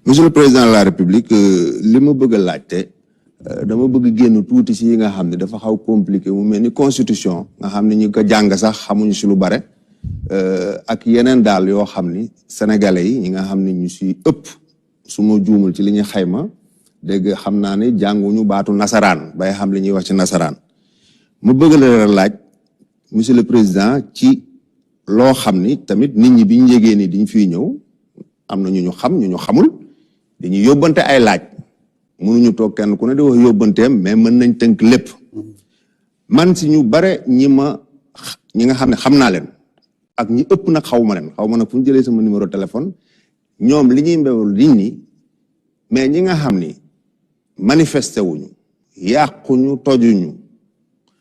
Monsieur le Président de la République li ma bëgg a laajte dama bëgg génn tuuti si yi nga xam ne dafa xaw compliqué mu mel ni constitution nga xam ne ñu ko jàng sax xamuñu si lu bare ak yeneen daal yoo xam ni sénégalais yi ñi nga xam ne ñu si ëpp su ma juumul ci li ñuy xayma dégg xam naa ne jànguñu baatu nasaraan bay xam li ñuy wax ci nasaraan ma bëgg la laaj monsieur le président ci loo xam ni tamit nit ñi bi ñu yégee ni diñ fiy ñëw am na ñu xam ñu xamul dañuy yóbbante ay laaj mënuñu toog kenn ku ne di wax yóbbanteem mais mën nañ tënk lépp man si ñu bare ñi nga xam ne xam naa leen ak ñi ëpp nag xaw ma nag fu ñu jëlee sama numéro téléphone ñoom li ñuy mbewul nit ñi mais ñi nga xam ni manifesté wuñu yàquñu tojuñu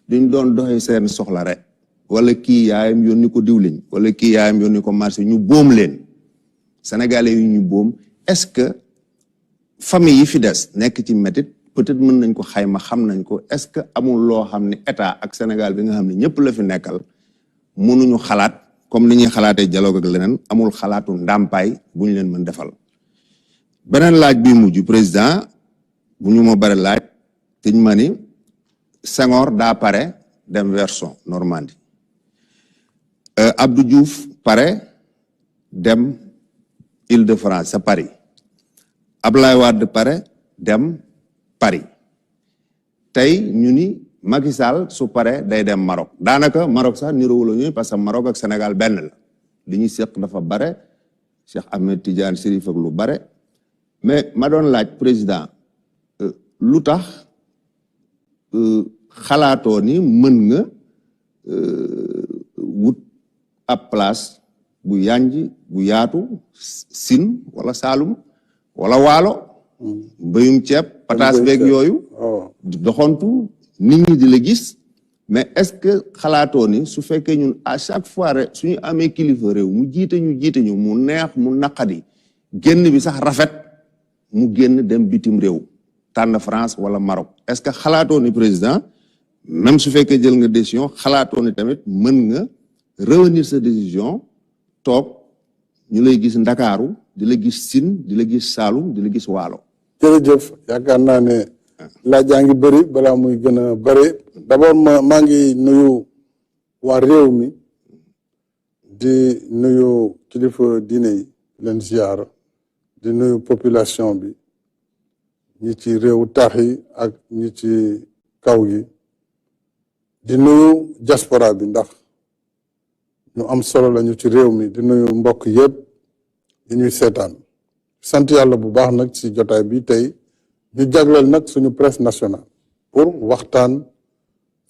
duñ doon doxee seen soxla rek wala kii yaayam yónni ko diwliñ wala kii yaayam yónni ko marché ñu boom leen sénégalais yu ñu boom est-ce que famille yi fi des nekk ci métit peut-être mën nañ ko xayma xam nañ ko est-ce que amul loo xam ne état ak Sénégal bi nga xam ne ñëpp la fi nekkal mënuñu xalaat comme ni ñuy xalaatee dialogue ak leneen amul xalaatu ndàmpaay bu ñu leen mën defal beneen laaj bi mujj président bu ñu ma bare laaj te ñu ma ni Senghor daa pare dem version Normandie Abdou Diouf pare dem Île-de-France à Paris Ablaye Wade pare dem Paris tey ñu ni Macky Sall su pare day dem Maroc daanaka Maroc sax niroowula ñuy parce que Maroc ak Sénégal benn la li ñuy seq dafa bare Cheikh Ahmed Tidiane Chérif ak lu bare mais ma doon laaj président lu tax xalaatoo ni mën nga wut ab place bu yanj bu yaatu Sine wala Saalum wala Waalo mbéyum ceeb pataas beeg yooyu doxantu nit ñi di la gis mais est-ce que xalaatoo ni su fekkee ñun à chaque fois rek suñu amee kilifa réew mu jiite ñu mu neex mu naqadi génn bi sax rafet mu génn dem bitim réew tànn France wala Maroc est-ce que xalaatoo ni président même su fekkee jël nga décision xalaatoo ni tamit mën nga revenir sa décision toog ñu lay gis Ndakaaru di la gis Sine di la gis Saalum di la gis Waalo. jërëjëf yaakaar naa ne laaj yaa ngi bëri balaa muy gën a bëri d'abord maa ngi nuyu waa réew mi di nuyu kilifa diine yi leen ziar di nuyu population bi ñi ci réewu taax yi ak ñi ci kaw yi di nuyu diaspora bi ndax ñu am solo lañu ci réew mi di nuyu mbokk yëpp yi ñuy seetaan sant yàlla bu baax nag ci jotaay bi tey ñu jagleel nag suñu presse nationale pour waxtaan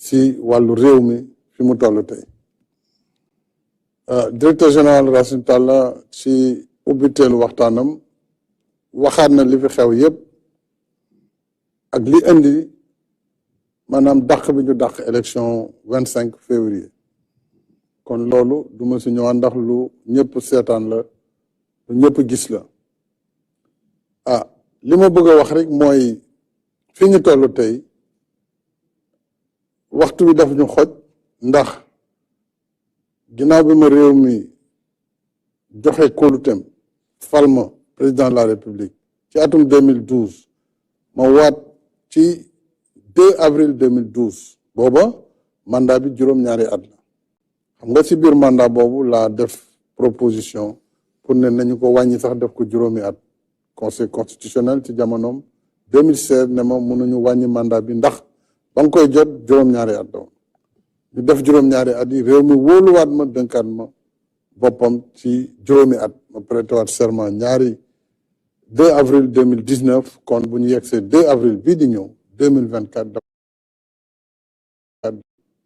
ci wàllu réew mi fi mu toll tey directeur général Racine Talla ci ubbiteelu waxtaanam waxaat na li fi xew yëpp ak li indi maanaam dàq bi ñu dàq élection 25 février kon loolu du ma si ñëwaat ndax lu ñëpp seetaan la lu ñëpp gis la li ma bëgg a wax rek mooy fi ñu toll tey waxtu bi daf ñu xoj ndax ginnaaw bi ma réew mi joxe kóoluteem fal ma président de la république ci atum 2012 ma waat ci 2 avril 2012 booba mandat bi juróom-ñaari at la xam nga ci biir mandat boobu laa def proposition pour ne nañu ko wàññi sax def ko juróomi at conseil constitutionnel ci jamonoom 2016 ne ma mënuñu wàññi mandat bi ndax ba nga koy jot juróom-ñaari at doon ñu def juróom-ñaari at yi réew mi wóoluwaat ma dënkaat ma boppam ci juróomi at ma prêté waat serment ñaari 2 avril 2019 kon bu ñu yegsee 2 avril bii di ñëw 2024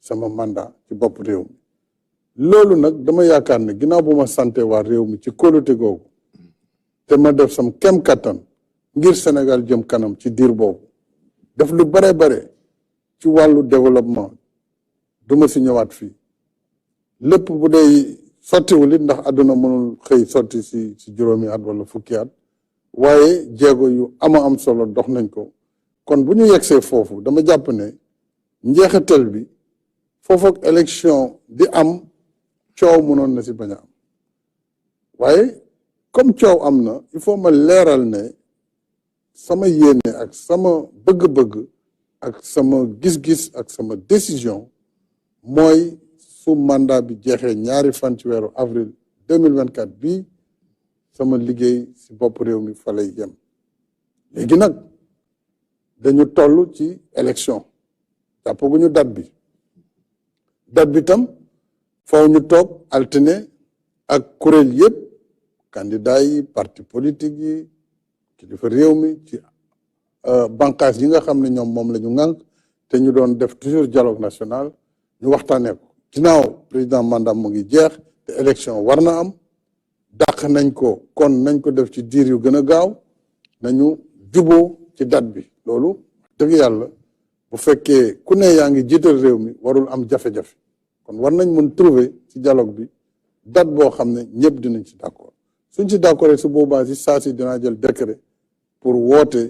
sama mandat ci bopp réew mi loolu nag dama yaakaar ne ginnaaw bu ma sante waa réew mi ci kóolute googu te ma def sam kem kattan ngir Sénégal jëm kanam ci diir boobu def lu bare ci wàllu développement du ma si ñëwaat fii lépp bu dee sottiwul it ndax àdduna mënul xëy sotti si juróomi at wala fukki at waaye jéego yu am solo dox nañ ko kon bu ñu yegsee foofu dama jàpp ne njeexital bi foofu ak élection di am coow mënoon na si bañ a am waaye comme coow am na il faut ma leeral ne sama yéene ak sama bëgg-bëgg ak sama gis-gis ak sama décision mooy su mandat bi jeexee ñaari fan ci weeru avril 2024 bii sama liggéey si bopp réew mi fa lay yem léegi nag dañu toll ci élection jàppaguñu date bi tam faw ñu toog altine ak kuréel yëpp candidat yi parti politique yi kilifa réew mi ci bànqaas yi nga xam ne ñoom moom la ñu ŋànk te ñu doon def toujours dialogue national ñu waxtaanee ko ginnaaw président mandat mu ngi jeex te élection war na am dàq nañ ko kon nañ ko def ci diir yu gën a gaaw nañu juboo ci date bi loolu dëgg yàlla bu fekkee ku ne yaa ngi jiital réew mi warul am jafe-jafe kon war nañ mën trouver ci dialogue bi date boo xam ne ñëpp dinañ ci d'accord suñ ci d'accord su boobaa si saa si dinaa jël décret pour woote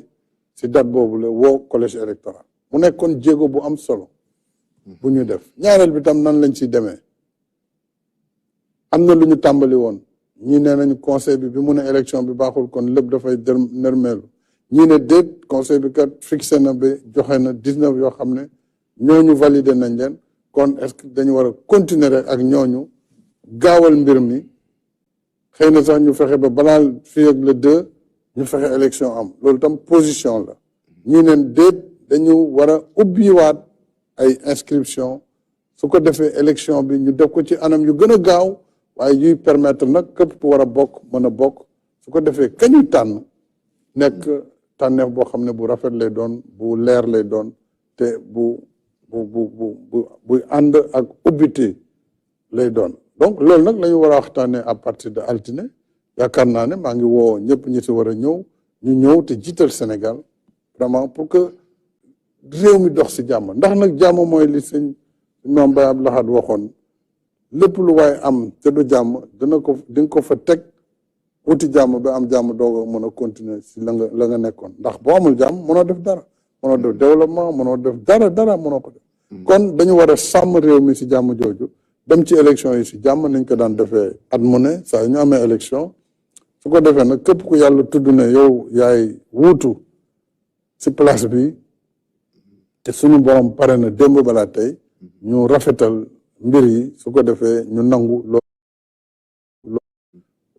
si date boobu la woo collège électoral mu nekkoon jéego bu am solo bu ñu def ñaareel bi tam nan lañ ciy demee am na lu ñu tàmbali woon ñii nee nañu conseil bi mu ne élection bi baaxul kon lépp dafay nërmeelu ñii ne déet conseil bi kat fixé na ba joxe na 19 yoo xam ne ñooñu validé nañ leen kon est-ce que dañu war a continuer rek ak ñooñu gaawal mbir mi xëy na sax ñu fexe ba balaa fii ak le 2 ñu fexe élection am loolu tam position la ñii ne déet dañu war a ubbiwaat ay inscription su ko defee élection bi ñu def ko ci anam yu gën a gaaw waaye yuy permettre nag képp ku war a bokk mën a bokk su ko defee kañuy tànn nekk tànneef boo xam ne bu rafet lay doon bu leer lay doon te bu ànd ak ubbite lay doon donc loolu nag la ñu war a waxtaanee à partir de altine yaakaar naa ne maa ngi woo ñëpp ñi si war a ñëw ñu ñëw te jiital Sénégal vraiment pour que réew mi dox si jàmm ndax nag jàmm mooy li sëñ Maam Baye Abdou Lahad waxoon lépp lu waaye am te du jàmm di nga ko fa teg wuti jàmm ba am jàmm doog a mën a continuer si la nga nekkoon ndax boo amul jàmm mënoo def dara mënoo def développement mënoo def dara mënoo ko def kon dañu war a sàmm réew mi si jàmm jooju dem ci élection yi si jàmm nañ ko daan defee at mu ne saa ñu amee élection su ko defee nag képp ku yàlla tudd ne yow yaay wuutu si place bi te suñu borom pare na démb balaa tey ñu rafetal mbir yi su ko defee ñu nangu loolu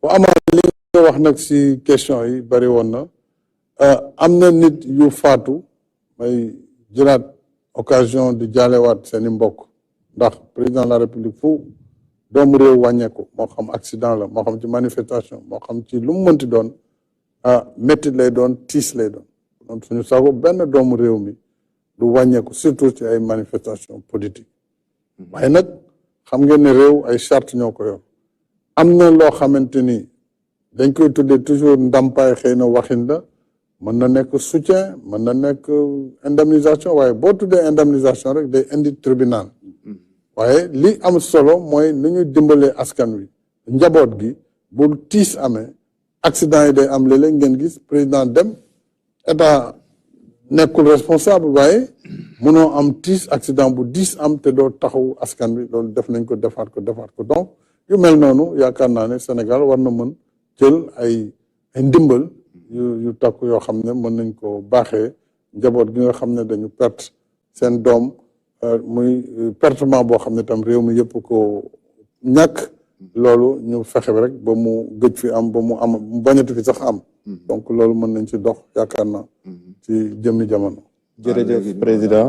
bu amaa li nga wax nag si question yi bari woon na am na nit yu faatu may jëlaat occasion di jaalewaat seeni mbokk ndax président de la république fu doomu réew wàññeeku moo xam accident la moo xam ci manifestation moo xam ci lu mu mënti doon métti lay doon tiis lay doon donc suñu sago benn doomu réew mi du wàññeeku surtout ci ay manifestation politique waaye nag xam ngeen ne réew ay charte ñoo ko yor am na loo xamante ni dañ koy tuddee toujours ndàmpaay xëy na waxin la mën na nekk soutien mën na nekk indemnisation waaye boo tuddee indemnisation rek day indi tribunal waaye li am solo mooy nu ñu dimbalee askan wi njaboot gi bu tiis amee accident yi day am léeg-léeg ngeen gis président dem état nekkul responsable waaye mënoo am tiis accident bu diis am te doo taxawu askan wi loolu def nañ ko defaat ko donc yu mel noonu yaakaar naa ne Sénégal war na mën jël ay ndimbal yu takku yoo xam ne mën nañ ko baaxee njaboot gi nga xam ne dañu perte seen doom muy pertement boo xam ne tam réew mi yëpp ko ñàkk loolu ñu fexe rek ba mu gëj fi am ba mu bañatu fi sax am donc loolu mën nañ ci dox yaakaar naa ci jëmmi jamono. jërëjëf président.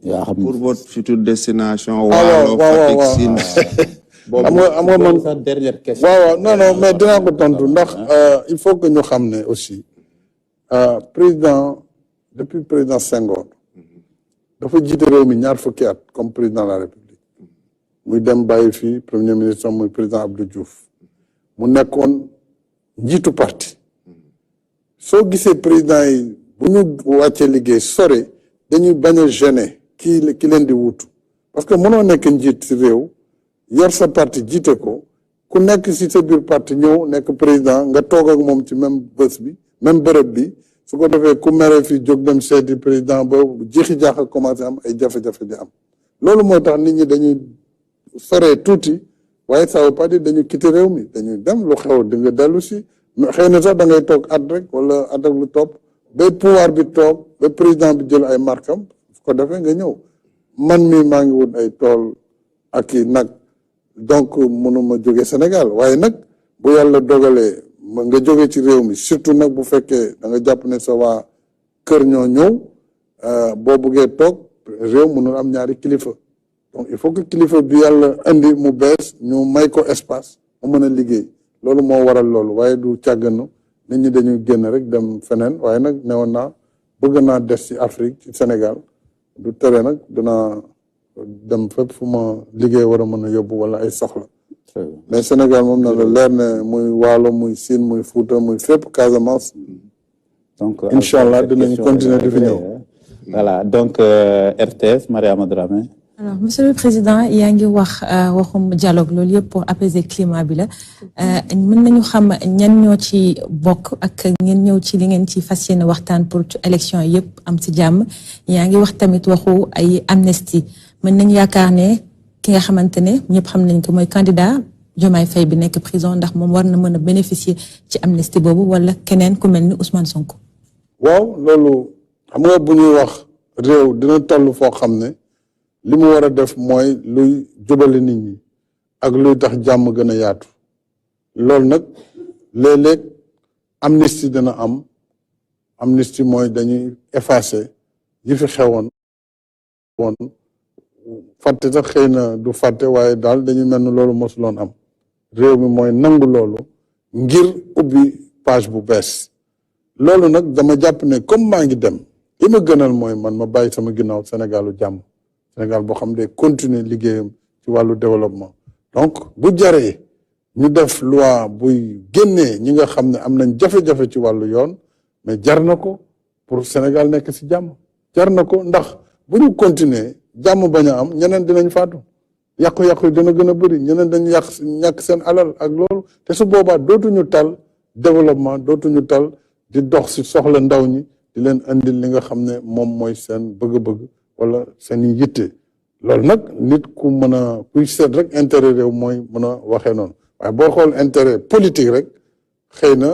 yaa xam pour votre future destination. waaw Fatick am nga man sa dernière question. waaw non mais dinaa ko tontu ndax il faut que ñu xam ne aussi président depuis président Senghor dafa jiite réew mi ñaar fukki at comme président de la république muy dem bàyyi fii premier ministre muy président Abdou Diouf mu nekkoon njiitu parti soo gisee président yi bu ñu wàccee liggéey sore dañuy bañ a gêner ki leen di wutu parce que mënoo nekk njiit si réew yor sa parti jiite ko ku nekk si sa biir parti ñëw nekk président nga toog ak moom ci même bés bi même bërëb bi su ko defee ku mere fi jóg dem seeti président ba jeexi jaaxa commencé am ay jafe-jafe di am loolu moo tax nit ñi dañuy soree tuuti waaye ça veut pas dire dañu quitter réew mi dañuy dem lu xew di nga dellu si xëy na sax da ngay toog at rek wala at ak lu topp ba pouvoir bi toog ba président bi jël ay markam su ko defee nga ñëw man mi maa ngi wut ay tool ak i nag donc mënuma jóge Sénégal waaye nag bu yàlla dogalee nga jóge ci réew mi surtout nag bu fekkee da nga jàpp ne sa waa kër ñoo ñëw boo buggee toog réew mënul am ñaari kilifa donc il faut que kilifa bi yàlla indi mu bees ñu may ko espace mu mën a liggéey loolu moo waral loolu waaye du càgganu nit ñi dañuy génn rek dem feneen waaye nag newoon naa bëgg naa des ci Afrique ci Sénégal du tere nag dinaa dem fépp fu ma liggéey war a mën a yóbbu wala ay soxla mais Sénégal moom na la leer ne muy Waalo muy Sine muy Fouta muy fépp Casamance donc incha allah dinañ continuer di fi ñëw voilà donc RTS Mariama Dramé. Alors monsieur le président yaa ngi wax waxum dialogue loolu yëpp pour apaiser climat bi la mën nañu xam ñan ñoo ci bokk ak ngeen ñëw ci li ngeen ci fas yéene waxtaan pour élection yëpp am ci jàmm yaa ngi wax tamit waxu ay amnistie mën nañu yaakaar ne ki nga xamante ne ñëpp xam nañ ko mooy candidat Diomaye Faye bi nekk prison ndax moom war na mën a bénéficier ci amnistie boobu wala keneen ku mel ni Ousmane Sonko. waaw loolu xam nga bu ñuy wax réew dina toll foo xam ne li mu war a def mooy luy jubale nit ñi ak luy tax jàmm gën a yaatu loolu nag léeg-léeg amnistie dina am amnistie mooy dañuy effacer yi fi xewoon fàtte sax xëy na du fàtte waaye daal dañuy mel ni loolu mosuloon am réew mi mooy nangu loolu ngir ubbi page bu bees loolu nag dama jàpp ne comme maa ngi dem li ma gënal mooy man ma bàyyi sama ginnaaw Sénégalu jàmm Sénégal boo xam ne continuer liggéeyam ci wàllu développement donc bu jaree ñu def loi buy génnee ñi nga xam ne am nañ jafe-jafe ci wàllu yoon mais jar na ko pour Sénégal nekk ci jàmm jar na ko ndax bu ñu continuer jàmm bañ a am ñeneen dinañ faatu yàqu-yàqu yi dina gën a bëri ñeneen dañu ñàkk seen alal ak loolu te su boobaa dootuñu tal développement dootuñu tal di dox ci soxla ndaw ñi di leen indil li nga xam ne moom mooy seen bëgg-bëgg wala seen i yitte loolu nag nit ku mën a kuy seet rek intérêt réew mooy mën a waxee noonu waaye boo xool intérêt politique rek xëy na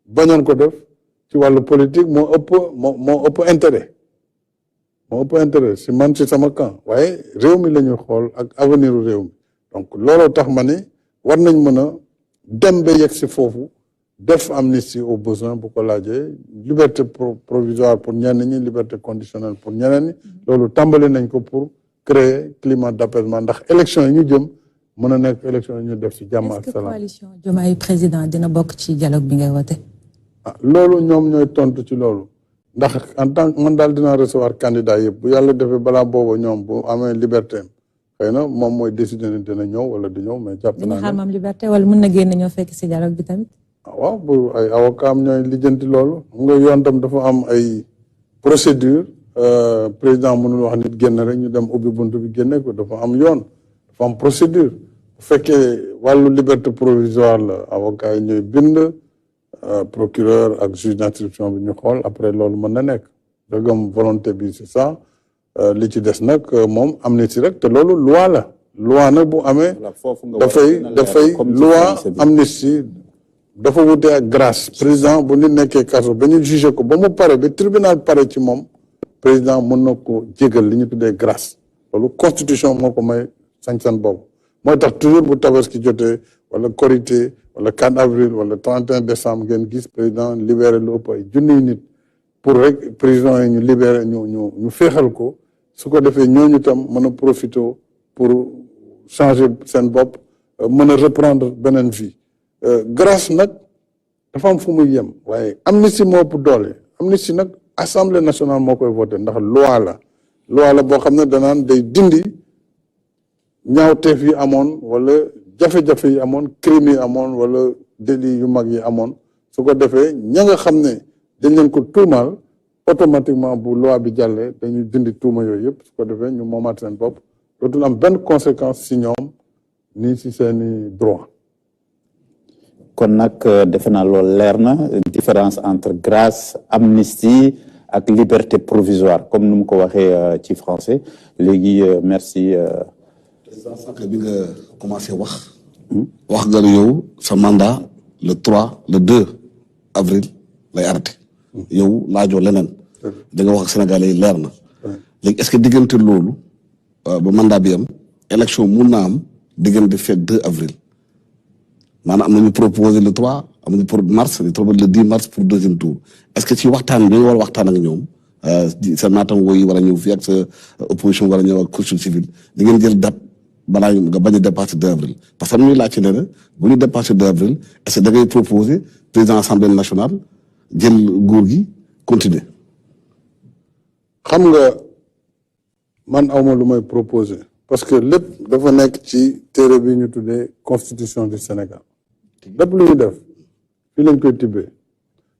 bañoon ko def ci wàllu politique moo ëpp intérêt moo ëpp intérêt si man ci sama camp waaye réew mi la ñuy xool ak avenir u réew mi donc looloo tax ma ne war nañ mën a dem ba yegg si foofu def amnistie au besoin bu ko laajee liberté provisoire pour ñenn ñi liberté conditionnelle pour ñeneen ñi loolu tàmbali nañ ko pour créer climat d'apaisement ndax élection yi ñu jëm mën a nekk élection yi ñu def ci jàmm ak salaam. est-ce que coalition Diomaye président dina bokk ci dialogue bi ngay woote. ah loolu ñoom ñooy tontu ci loolu ndax en tant que man daal dinaa recevoir candidat yëpp bu yàlla defee balaa booba ñoom bu amee liberté xëy na moom mooy décider ne dina ñëw wala du ñëw mais jàpp naa ne dina xaar am liberté wala mën na génn ñoo fekk ci dialogue bi tamit. waaw bu ay avocat am ñooy lijjanti loolu xam nga yoon tam dafa am ay procédure président mënul wax nit génn rek ñu dem ubbi bunt bi génne ko dafa am yoon dafa am procédure bu fekkee wàllu liberté provisoire la avocat yi ñooy bind procureur ak juge d'instruction bi ñu xool après loolu mën na nekk dëggam volonté bi c'est ça li ci des nag moom amnistie rek te loolu loi la loi nag bu amee dafay loi amnistie dafa wute ak grâce président bu nit nekkee kaso ba ñu jugé ko ba mu pare ba tribunal pare ci moom président mën na ko jégal li ñu tuddee grâce loolu constitution moo ko may sañ-sañ boobu mooy tax toujours bu tabaski jotee wala korité wala 4 avril wala 31 décembre ngeen gis président libéré lu ëpp ay junniy nit pour rek prison yi ñu libéré ñu féexal ko su ko defee ñooñu tam mën a profité pour changer seen bopp mën a reprendre beneen vie grâce nag dafa am fu muy yem waaye amnistie moo ëpp doole amnistie nag assemblée nationale moo koy voté ndax loi la boo xam ne danaan day dindi ñaawteef yi amoon wala jafe-jafe yi amoon crime yi amoon wala délit yu mag yi amoon su ko defee ña nga xam ne dañ leen ko tuumaal automatiquement bu loi bi jàllee dañuy dindi tuuma yooyu yëpp su ko defee ñu moomaat seen bopp dootul am benn conséquence si ñoom nii si seeni droit kon nag defe naa loolu leer na différence entre grâce amnistie ak liberté provisoire comme nu mu ko waxee ci français léegi merci. président sànq bi nga commencé wax wax nga ne yow sa mandat le 3 le 2 avril lay arrêté. yow laajoo leneen. da nga wax ak Sénégalais yi leer na. léegi est-ce que diggante loolu ba mandat bi am élection mun naa am diggante fekk 2 avril maanaam am nañu proposé le 3 am nañu pour mars ñu proposé le 10 mars pour deuxième tour est-ce que ci waxtaan bi nga war a waxtaan ak ñoom sa naataangoo yi war a ñëw fii ak sa opposition war a ñëw ak société civile di ngeen jël date balaa nga bañ a dépasser 2 avril parce que am nañu laaj ci ne bu ñu dépasser 2 avril est-ce que da ngay proposé président assemblée nationale jël nguur gi continuer. xam nga man awma lu may proposé parce que lépp dafa nekk ci téere bi ñu tuddee constitution du Sénégal lépp lu ñu def fii lañ koy tibbee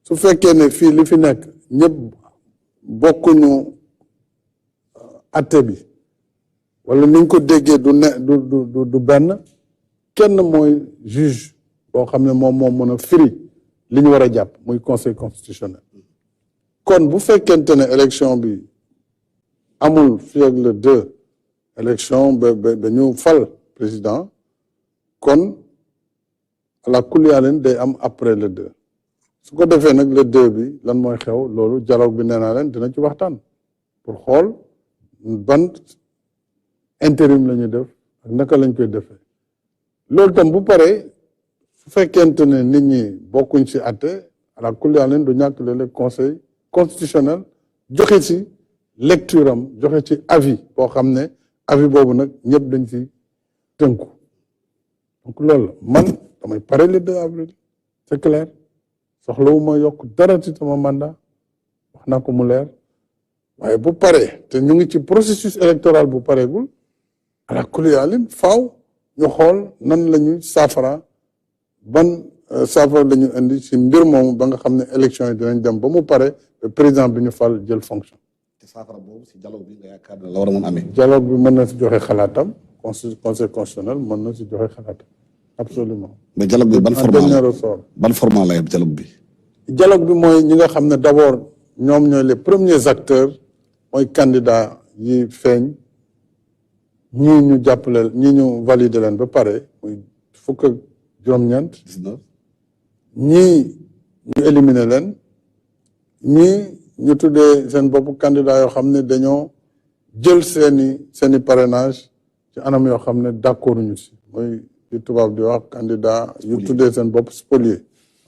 su fekkee ne fii li fi nekk ñëpp bokkuñu atte bi wala niñ ko déggee du benn kenn mooy juge boo xam ne moom mën a firi li ñu war a jàpp muy conseil constitutionnel kon bu fekkente ne élection bi amul fii ak le 2 élection ba ñu fal président kon ala kuliyaaleen day am après le 2 su ko defee nag le 2 bi lan mooy xew loolu dialogue bi nee naa leen dina ci waxtaan pour xool ban intérim la ñuy def ak naka lañ koy defee loolu tam bu paree su fekkente ne nit ñi bokkuñ ci àtte ala kuliyaaleen du ñàkk léeg-léeg conseil constitutionnel joxe ci lecture am joxe ci avis boo xam ne avis boobu nag ñëpp dañ ci tënku donc loolu la man damay pare le 2 avril c'est clair soxlawuma yokk dara ci sama mandat wax naa ko mu leer waaye bu paree te ñu ngi ci processus électoral bu pareegul ala kuliyaalin faaw ñu xool nan la ñuy saafara ban saafara la ñu indi ci mbir moomu ba nga xam ne élection yi dinañ dem ba mu pare président bi ñu fal jël fonction. te saafara boobu si dialogue bi nga yaakaar ne la war a mën amee. dialogue bi mën na si joxe xalaatam conseil constitutionnel mën na si joxe xalaatam absolument. mais dialogue bi ban format la yem dialogue bi. dialogue bi mooy ñi nga xam ne d'abord ñoom ñooy les premiers acteurs mooy candidat yi feeñ ñii ñu jàppale ñii ñu valider leen ba pare muy fukk ak juróom-ñeent. 19. ñii ñu éliminer leen ñii ñu tuddee seen bopp candidat yoo xam ne dañoo jël seeni parrainage ci anam yoo xam ne d'accord ñu si mooy li tubaab di wax candidat yu tuddee seen bopp spolié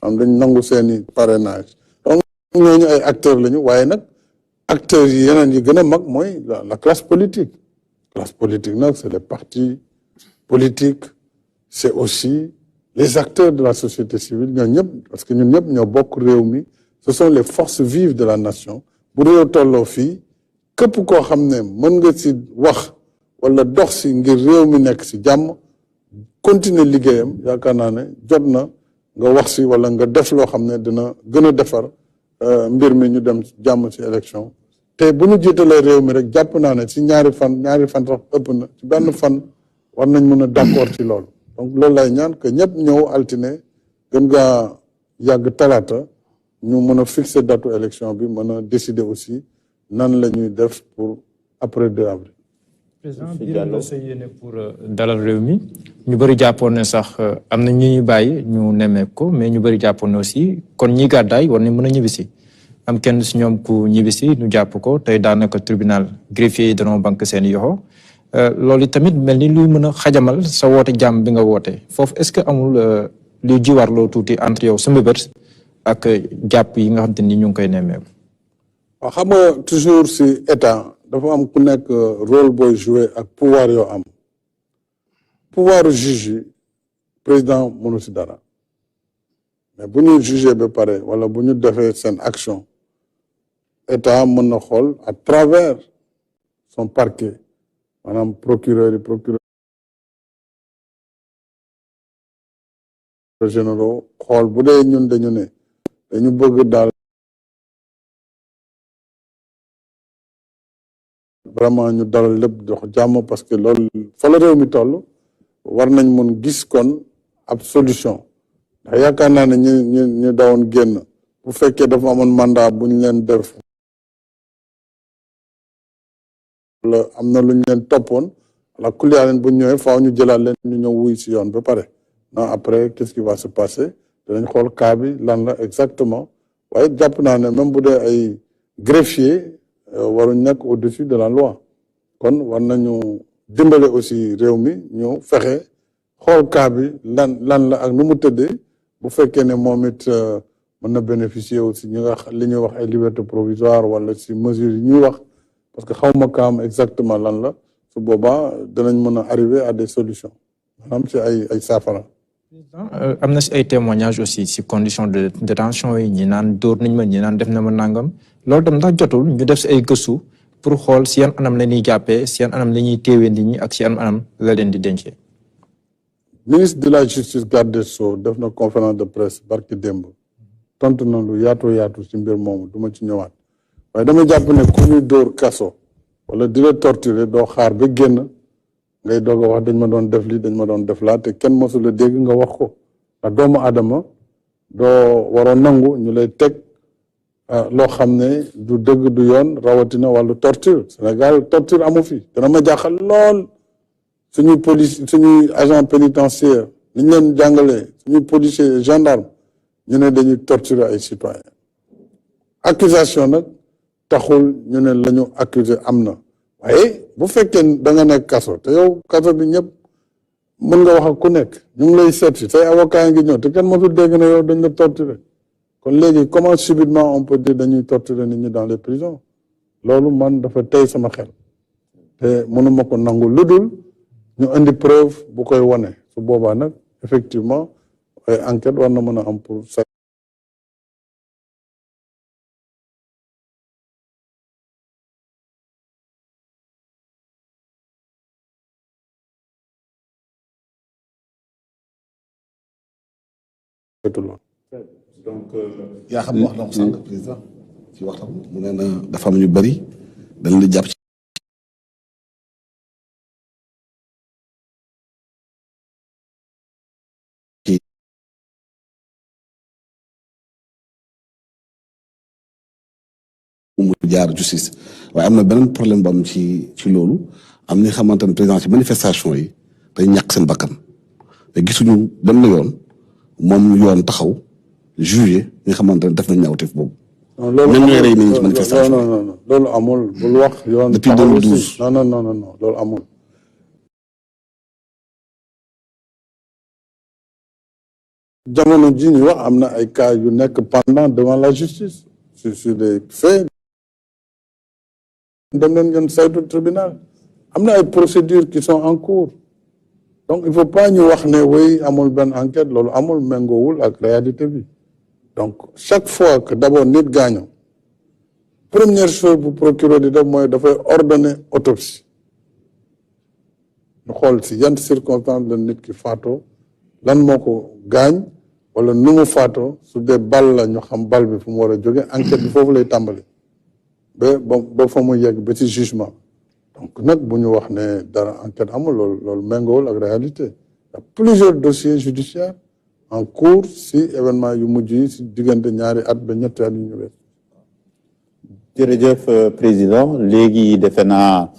am dañ nangu seeni parrainage donc ñooñu ay acteurs lañu waaye nag acteurs yi yeneen yi gën a mag mooy la classe politique nag c'est les partis politiques c'est aussi les acteurs de la société civile ñoo ñëpp parce que ñun ñëpp ñoo bokk réew mi ce sont les forces vives de la nation bu réew tolloo fii képp koo xam ne mën nga ci wax wala dox si ngir réew mi nekk si jàmm continuer liggéeyam yaakaar naa ne jot na nga wax si wala nga def loo xam ne dina gën a defar mbir mi ñu dem jàmm ci élection te bu ñu jiitalee réew mi rek jàpp naa ne ci ñaari fan sax ëpp na ci benn fan war nañ mën a d'accord ci loolu donc loolu lay ñaan que ñëpp ñëw altine gën ngaa yàgg talaata ñu mën a fixer datu élection bi mën a décider aussi nan la ñuy def pour après 2 avril. président biir nga sa yéene pour dalal réew mi ñu bëri jàppoon ne sax am na ñuy bàyyi ñu nemmeeku ko mais ñu bëri jàppoon ne aussi kon ñi gàddaay war nañ mën a ñibbisi am kenn si ñoom ku ñibbisi ñu jàpp ko tey daanaka tribunal greffier yi danoo banque seen yoxo loolu tamit mel ni luy mën a xajamal sa woote jàmm bi nga woote foofu est-ce que amul luy jiwarloo tuuti entre yow sa mbëbët ak jàpp yi nga xam te ni ñu ngi koy nemmeeku. waaw xam nga toujours si état dafa am ku nekk rôle booy jouer ak pouvoir yoo am pouvoir juge yi président mënu si dara mais bu ñu juger ba pare wala bu ñu defee seen action état mën na xool à travers son parquet maanaam procureur généraux xool bu dee ñun dañu ne dañu bëgg daal vraiment ñu dalal lépp dox jàmm parce que loolu fa la réew mi toll war nañ mun gis kon ab solution ndax yaakaar naa ne ñu dawoon génn bu fekkee dafa amoon mandat bu ñu leen def wala am na lu ñu leen toppoon wala kuliyaaleen bu ñu ñëwee faaw ñu jëlaat leen ñu ñëw wuy si yoon ba pare non après qu'est-ce qui va se passer danañ xool cas bi lan la exactement waaye jàpp naa ne même bu dee ay greffier waruñ nekk au-dessus de la loi kon war nañu dimbale aussi réew mi ñu fexe xool cas bi lan la ak nu mu tëddee bu fekkee ne moom it mën na bénéficier aussi ñi nga li ñuy wax ay liberté provisoire wala si mesures yi ñuy wax parce que xawma kaam exactement lan la su boobaa danañ mën a arriver à des solutions maanaam ci ay saafara. am na si ay témoignages aussi si condition de détention yi ñi naan dóor nañ ma ñi naan def na ma nangam loolu tam ndax jotul ñu def si ay gëstu pour xool si yan anam la ñuy jàppee si yan anam la ñuy téewee nit ñi ak si yan anam la leen di dencee. ministre de la justice garde des Sceaux def na conférence de presse barki démb tontu na lu yaatu ci mbir moomu du ma ci ñëwaat waaye dama jàpp ne ku ñuy dóor kaso wala di la torturer doo xaar ba génn ngay doog a wax dañ ma doon def lii dañ ma doon def laa te kenn mosul a dégg nga wax ko ndax doomu aadama doo waroo nangu ñu lay teg loo xam ne du dëgg du yoon rawatina wàllu torture Sénégal torture amu fi dana ma jaaxal lool suñuy police suñuy agent pénitentiaire ni ñu leen jàngalee suñuy policier gendarme ñu ne dañuy torturer ay citoyens accusation nag taxul ñu ne la ñu accuser am na waaye bu fekkee da nga nekk kaso te yow kaso bi ñëpp mën nga wax ak ku nekk ñu ngi lay seet si say avocat yi ngi ñëw te kenn mosul dégg na yow dañ la torturer kon léegi comment subitement on peut dire dañuy torturer nit ñi dans les prisons loolu man dafa tey sama xel te mënuma ko nangu lu dul ñu indi preuve bu koy wone su boobaa nag effectivement ay enquête war na mën a am pour ça. donc yaa xam wax na ko sànq président ci waxtam mu ne na dafa am ñu bëri dañ la jàpp ci mu jaar justice waaye am na beneen problème bu am ci loolu am ni xamante ne président ci manifestation yi day ñàkk seen bakkan te gisuñu dem na yoon moom yoon taxaw jugé nga xamante ne def nañ ñaawteef boobu. loolu ñoom ñooy rey nit ñi ci manifestation non loolu amul bul wax yoon. depuis 2012 non loolu amul. jamono ji ñu wax am na ay cas yu nekk pendant devant la justice sur des faits. dem leen ngeen saytu tribunal am na ay procédures qui sont en cours donc il faut pas ñu wax ne way amul benn enquête loolu amul méngoowul ak réalité bi. donc chaque fois que d'abord nit gaaño première chose bu procureur di def mooy dafay ordonner autopsie ñu xool si yan circonstance la nit ki faatoo lan moo ko gaañ wala nu mu faatoo su dee bal la ñu xam bal bi fu mu war a jóge enquête bi foofu lay tàmbali ba fa mu yegg ba ci jugement donc nag bu ñu wax ne dara enquête amul loolu méngoowul ak réalité il y a plusieurs dossiers judiciaires en cours si événement yu mujj yi si diggante ñaari at ba ñetti at yu ñu wees. jërëjëf président léegi defe naa